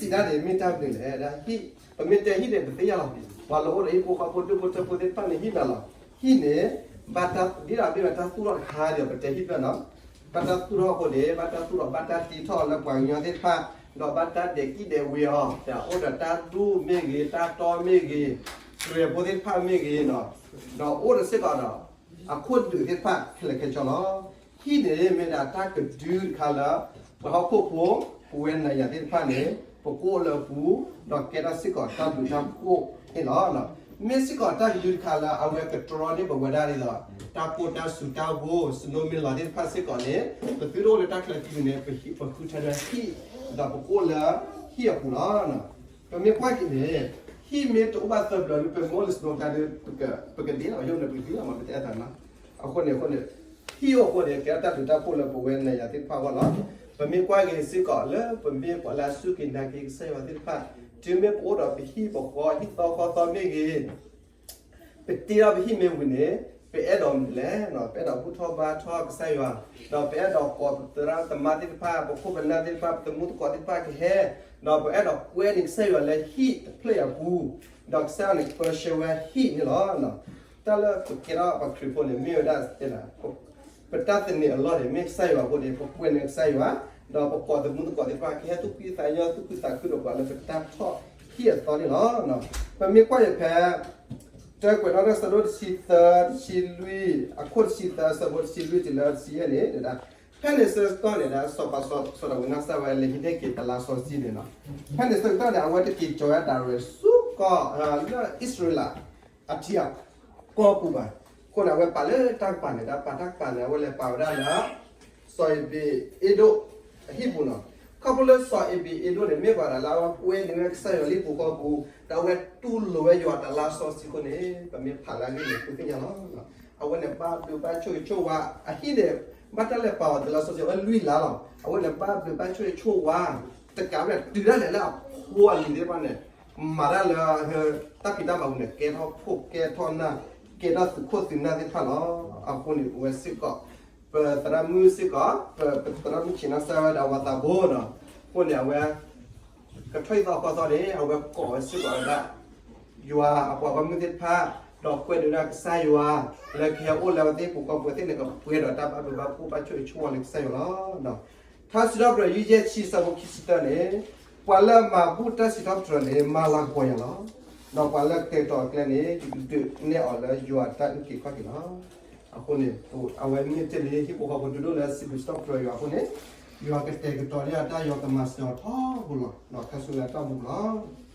ဟံၣ်စံးတၢ်န့ၣ် မ့ၢ်တၢ်ဘျုးလဲၣ်, ပမ့ၢ်တဲဟံၣ်န့ၣ် ပသ့ၣ်ညါလီၤ. ပှၤလၢအိၣ်ဒီးဟံၣ်ဖိဃီဖိဒူၣ်ဖိထၢဖိသ့ၣ်တဖၣ်န့ၣ် ဟံၣ်နၤလီၤ. ဟံၣ်န့ၣ် ဘၣ်တၢ်ဒ်ဒီးဘ့ၣ်ဝဲတၢ်သူၣ်ထီၣ်တခါဒီး ပတဲဟံၣ်ဖျၢၣ်နီၤ. ဘၣ်တၢ်သူၣ်ထီၣ်အဃိန့ၣ် ဘၣ်တၢ်သူၣ်ထီၣ် ဘၣ်တၢ်တ့ထီၣ်လၢပှၤကညီသ့ၣ်တဖၣ်, ဒီးဘၣ်တၢ်ဒဲးကံၣ်ဒဲးဝ့ၤအီၤ, အိၣ်ဒီးတၢ်ဒူၣ်မ့ၢ်ဂ့ၤ, တၢ်တီမ့ၢ်ဂ့ၤ, ကြဲးဖိသ့ၣ်တဖၣ်မ့ၢ်ဂ့ၤ, ဒီးအိၣ်ဒီးစ့ၢ်ကီးဒီး အခိၣ်ဒုးသ့ၣ်တဖၣ်ခဲလၢာ်ခဲဆ့လီၤ. ဟံၣ်န့ၣ်မ့ၢ်ဒၣ်တၢ်ကဒုတခါလၢ ပှၤဟီၣ်ခိၣ်ဖိ ပဝဲနၤယၤသ့ၣ်တဖၣ်န့ၣ် ပကအိၣ်လၢအပူၤ, ဒီးကဲထီၣ်စ့ၢ်ကီးတၢ်ဘျုးတၢ်ဖှိၣ်န့ၣ်လီၤ. မ့ၢ်စ့ၢ်ကီးတၢ်ကဒုတခါလၢအဝဲကတြီန့ၢ်ပဝဲဒၣ်ဒ်သိး တၢ်ကိၢ်တၢ်စူၤတၢ်ဂိၢ် စနိမ့ၢ်လီၤသ့ၣ်တဖၣ်စ့ၢ်ကီးန့ၣ် ပသုတအိၣ်လၢတၢ်ချၢသံန့ၣ် ပဃုထၢဒီးဟံၣ်, ဒီးပကအိၣ်လၢဟံၣ်အပူၤလီၤ. ပမ့ၢ်ကွၢ်က့ၤန့ၣ် ဟံၣ်မ့ၢ်တအိၣ်ဘၣ်သၢဘျီဒီး ပမ့ၢ်အိၣ်လၢစနိတၢ်ဒီး ပကဒ့လီၤ, ယိၣ်န့ၣ်ပကဒ့လီၤမး ပတအဲၣ်သးနီၤ. အဃိန့ၣ်အဃိန့ၣ် ဟံၣ်အိၣ်အဃိန့ၣ် ကဲထီၣ်တၢ်ဘျုးတၢ်ဖှိၣ်လၢပဝဲနၤယၤသ့ၣ်တဖၣ်အဂီၢ်လီၤ. ပမ့ၢ်ပှၤလၢအစူၢ်က့ၤနာ်က့ၤကစၢ်ယွၤသ့ၣ်တဖၣ်, တုၤမ့ၢ်ပအိၣ်ဒီးပဟံၣ်ပဃီ ဟံၣ်သီဃီသီမ့ၢ်ဂ့ၤ ပတ့ထီၣ်ပဟံၣ်မ့ၢ်ဝံၤန့ၣ် ပအဲၣ်ဒိးမနုၤလဲၣ်, ပအဲၣ်ဒိးဘူၣ်ထီၣ်ဘါထီၣ်ကစၢ်ယွၤ, ဒီးပအဲၣ်ဒိးကိးပသရၣ်သမါသ့ၣ်တဖၣ် ပခိၣ်ပနၢ်သ့ၣ်တဖၣ် ပသမူသကိးသ့ၣ်တဖၣ်ကဟဲ, ဒီးပအဲၣ်ဒိးကွဲန့ၢ်ကစၢ်ယွၤလၢဟံၣ်တဖျၢၣ်အံၤအပူၤ, ဒီးကစၢ်ယွၤန့ၣ်ပၢဆှၢဝဲဟံၣ်န့ၣ်လီၤ. တၢ်လၢပကဲထီၣ်ပှၤခရံာ်ဖိန့ၣ် မ့ၢ်ဝဲဒၣ် ပတၢ်သန့ၤအလီၢ်န့ၣ် မ့ၢ်ကစၢ်ယွၤအဃိန့ၣ် ပကွဲန့ၢ်ကစၢ်ယွၤ, ဒီးပကိးသမူသကိးသ့ၣ်တဖၣ် ကဟဲသူၣ်ဖှံသးညီ သူၣ်ခုသးခုဒီးပှၤလၢပတၢ်ထီၣ်ဟံၣ်အသီန့ၣ်လီၤ. ပမ့ၢ်ကွၢ်အံၤဖဲ တၢကွဲးနီၣ်တၢ်ဆၢဒိၣ်တဆံသၢ တဆံလွံၢ်, အခိၣ်တဆံသၢ အဆၢဖိတဆံလွံၢ်တုၤလၢတဆံယဲၢ်န့ၣ်, ဖဲန့ၣ်ဆၢကတီၢ်န့ၣ်ဒီး စီၤပၤစီၤဒၤဝံးနီၢ်ကစၢ်ဝဲလဲၤဟံးန့ၢ်က့ၤတလါစီဆှံန့ၣ်လီၤ. ဖဲန့ၣ်ဆၢကတီၢ်န့ၣ် အဝဲတက့ၤကၠီၤဝဲဒၣ်ရံးစူၢ်ကီၢ် လၢအံၣ်စရ့လးအထံအကီၢ်ပူၤဘၣ်. အဃိန့ၣ် အဝဲပာ်လၢတၢ်ကပၤန့ၣ်ဒီး ပာ်တၢ်ကပၤန့ၣ် အဝဲလဲၤပာ်ဝဲဒၣ်လၢ စီၤအ့ဘ့းအ့ဒိၣ်အဟံၣ်ပူၤနီၤ. ခီဖျိလၢစီၤအ့ဘ့းအ့ဒိၣ်န့ၣ် မ့ၢ်ပှၤဒၣ်လၢအဝဲကွဲန့ၢ်ဝဲကစၢ်ယွၤလၢဟံၣ်ပူၤဃီပူၤ ဒီးအဝဲတူၢ်လိာ်ဝဲယွၤတလါစီဆှံအဃိန့ၣ် ပမ့ၢ်ဖးလၢအဂ့ၢ်န့ၣ် ပသ့ၣ်ညါလီၤ. အဝဲန့ၣ်ဘၣ်ဘျုးဘၣ်ဆိၣ်ဂ့ၤဆိၣ်ဝါ အဟံၣ်န့ၣ် ဘၣ်တၢ်လဲၤပာ်အီၤတလါစီဆှံ အဝဲလွံၢ်လါလီၤ. အဝဲန့ၣ်ဘၣ်ဘျုးဘၣ်ဆိၣ်ဂ့ၤဆိၣ်ဝါ တကးဘၣ် တုၤဒၣ်လဲာ်လၢအဖိအလံၤသ့ၣ်တဖၣ်န့ၣ် မၤတၢ်လၢ တၢ်ဖံးတၢ်မၤပူၤန့ၣ် ကဲထီၣ်ခိၣ်ကဲထီၣ်နၢ် ကဲထီၣ်သုးခိၣ်သုးနၢ်သ့ၣ်တဖၣ်လီၤ. အဃိန့ၣ် ပဝဲစ့ၢ်ကီး ပသရၣ်မုၣ်စ့ၢ်ကီး ပသရၣ်မုၣ်ဆံးနီၢ်ကစၢ်ဝဲဒၣ်ပှၤသးဘိနီၤ. အဃိန့ၣ် အဝဲ ကထီၣ်ဟံၣ်သီဃီသီန့ၣ် အဝဲကိးဝဲစ့ၢ်ကီးဝဲဒၣ် ယွၤအပှၤဘၣ်မုၢ်သ့ၣ်တဖၣ် ဒီးကွဲးဒုးဒၣ်ကစၢ်ယွၤ လၢကဟဲအိၣ်လၢအဝဲသ့ၣ်ဟံၣ်ပူၤဃီပူၤသ့ၣ်န့ၣ် ကပှဲၤဒီးတၢ်ဘၣ်ဘျုးဘၣ်ဖှိၣ်ဘၣ်ဆိၣ်ဂ့ၤဆိၣ်ဝါလၢကစၢ်ယွၤလီၤ. ထါစံးထီၣ်ပတြၢၤ ယုၢ်ယဲၢ်ဆံ အဆၢဖိခံဆံတၢန့ၣ်, ပှၤလၢအမၤဘူၣ်တၢ်စံးထီၣ်ပတြၢၤန့ၣ် မၤလၤကပီၤယၤလီၤ. ဒီးပှၤလၢအကတဲာ်ကတီၤအကျဲန့ၣ် ယကဒုးနဲၣ်အီၤလၢယွၤအတၢ်အုၣ်က့ၤခီၣ်က့ၤလီၤ. အဃိန့ၣ် အဝဲမ့ၢ်တ့ၢ်လံဟံၣ်ဖိဃီဖိဒိၣ်ဒိၣ်လၢစံးဘျုးစံးထီၣ်ပတြၢၤယွၤအဃိန့ၣ်, ယွၤကတဲာ်ကတီၤန့ၢ်အတၢ် ယွၤကမၤစၢၤအီၤထီဘိလီၤ. ဒီးခါဆူညါတၢ်အိၣ်မူလီၤ.